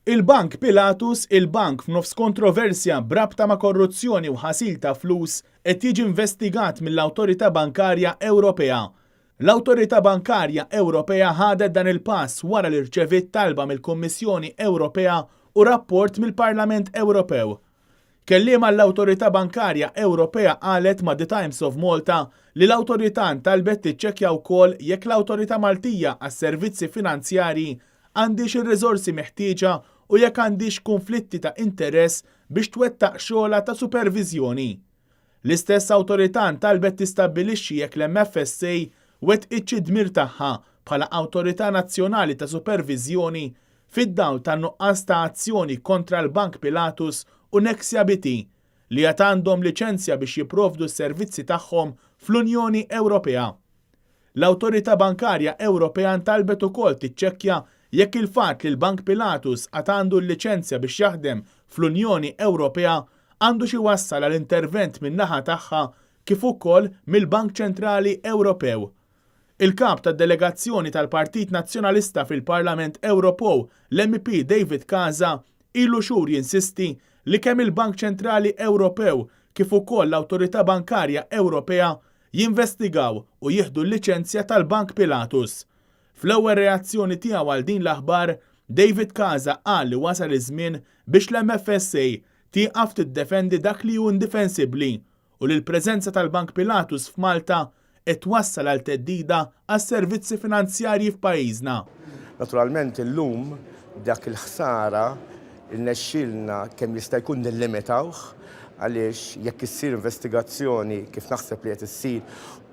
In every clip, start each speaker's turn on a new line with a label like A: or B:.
A: Il-Bank Pilatus, il-bank f'nofs kontroversja b'rabta ma' korruzzjoni u ħasil ta' flus, qed jiġi investigat mill-Awtorità Bankarja Ewropea. L-Awtorità Bankarja Ewropea ħadet dan il-pass wara li rċeviet talba mill-Kummissjoni Ewropea u rapport mill-Parlament Ewropew. Kelliem għall-Awtorità Bankarja Ewropea qalet ma' The Times of Malta li l-awtorità ntalbet tiċċekkja wkoll jekk l-Awtorità Maltija għas-Servizzi Finanzjarji għandhiex ir-riżorsi meħtieġa u jekk għandhiex kunflitti ta' interess biex twettaq xogħolha ta' superviżjoni. L-istess awtorità ntalbet tistabbilixxi jekk l-MFSA wettqitx id-dmir tagħha bħala awtorità nazzjonali ta' superviżjoni fid-dawl tan-nuqqas ta' azzjoni kontra l-Bank Pilatus u Nexia BT li għad għandhom liċenzja biex jipprovdu s-servizzi tagħhom fl-Unjoni Ewropea. L-Awtorità Bankarja Ewropea ntalbet ukoll tiċċekkja jekk il-fatt li l-Bank Pilatus għad għandu l-liċenzja biex jaħdem fl-Unjoni Ewropea għandux iwassal għal intervent min-naħa tagħha kif ukoll mill-Bank Ċentrali Ewropew. Il-Kap tad-Delegazzjoni tal-Partit Nazzjonalista fil-Parlament Ewropew, l-MEP David Casa, ilu xhur jinsisti li kemm il-Bank Ċentrali Ewropew kif ukoll l-Awtorità Bankarja Ewropea jinvestigaw u jieħdu l-liċenzja tal-Bank Pilatus. Fl-ewwel reazzjoni tiegħu għal din l-aħbar, David Casa qal li wasal iż-żmien biex l-MFSA tieqaf tiddefendi dak li hu indifensibbli u li l-preżenza tal-Bank Pilatus f'Malta qed twassal għal theddida għas-servizzi finanzjarji f'pajjiżna.
B: Naturalment illum dak il-ħsara rnexxielna kemm jista' jkun nillimitawh għaliex jekk issir investigazzjoni kif naħseb li qed issir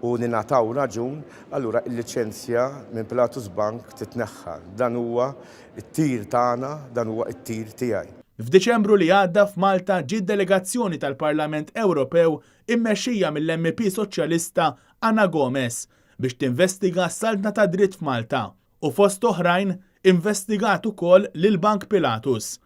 B: u ningħataw raġun, allura l-liċenzja minn Pilatus Bank titneħħa. Dan huwa t-tir tagħna, dan huwa t-tir tiegħi.
A: F'Diċembru li għadda f'Malta ġiet delegazzjoni tal-Parlament Ewropew immexxija mill-MEP Soċjalista Ana Gomes biex tinvestiga s-saltna tad-dritt f'Malta u fost oħrajn investigat ukoll lill-Bank Pilatus.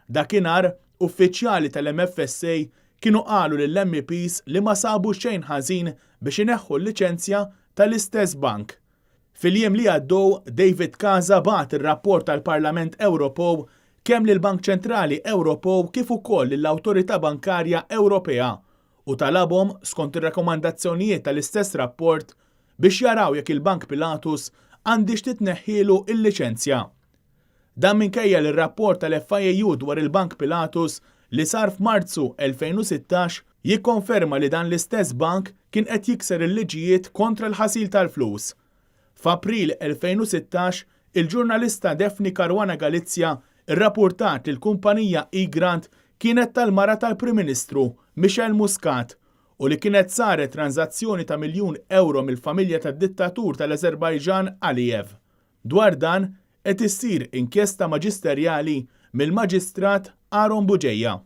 A: Dakinhar, uffiċjali tal-MFSA kienu qalu lill-MEPs li ma sabu xejn ħażin biex ineħħu l-liċenzja tal-istess bank. Fil-jiem li għaddew, David Casa bagħat ir-rapport tal-Parlament Ewropew kemm lill-Bank Ċentrali Ewropew kif ukoll lill-Awtorità Bankarja Ewropea u talabhom, skont ir-rakkomandazzjonijiet tal-istess rapport, biex jaraw jekk il-Bank Pilatus għandhiex titneħħielu l-liċenzja. Dan minkejja li r-rapport tal-FIAU dwar il-Bank Pilatus li sar f'Marzu 2016 jikkonferma li dan l-istess bank kien qed jikser il-liġijiet kontra l-ħasil tal-flus. F'April 2016, il-ġurnalista Daphne Caruana Galizia rrapurtat li l-kumpanija Egrant kienet tal-mara tal-Prim Ministru, Michelle Muscat, u li kienet saret tranżazzjoni ta' miljun ewro mill-familja tad-dittatur tal-Azerbajġan Aliyev. Dwar dan, qed issir inkjesta maġisterjali mill-Maġistrat Aaron Bugeja.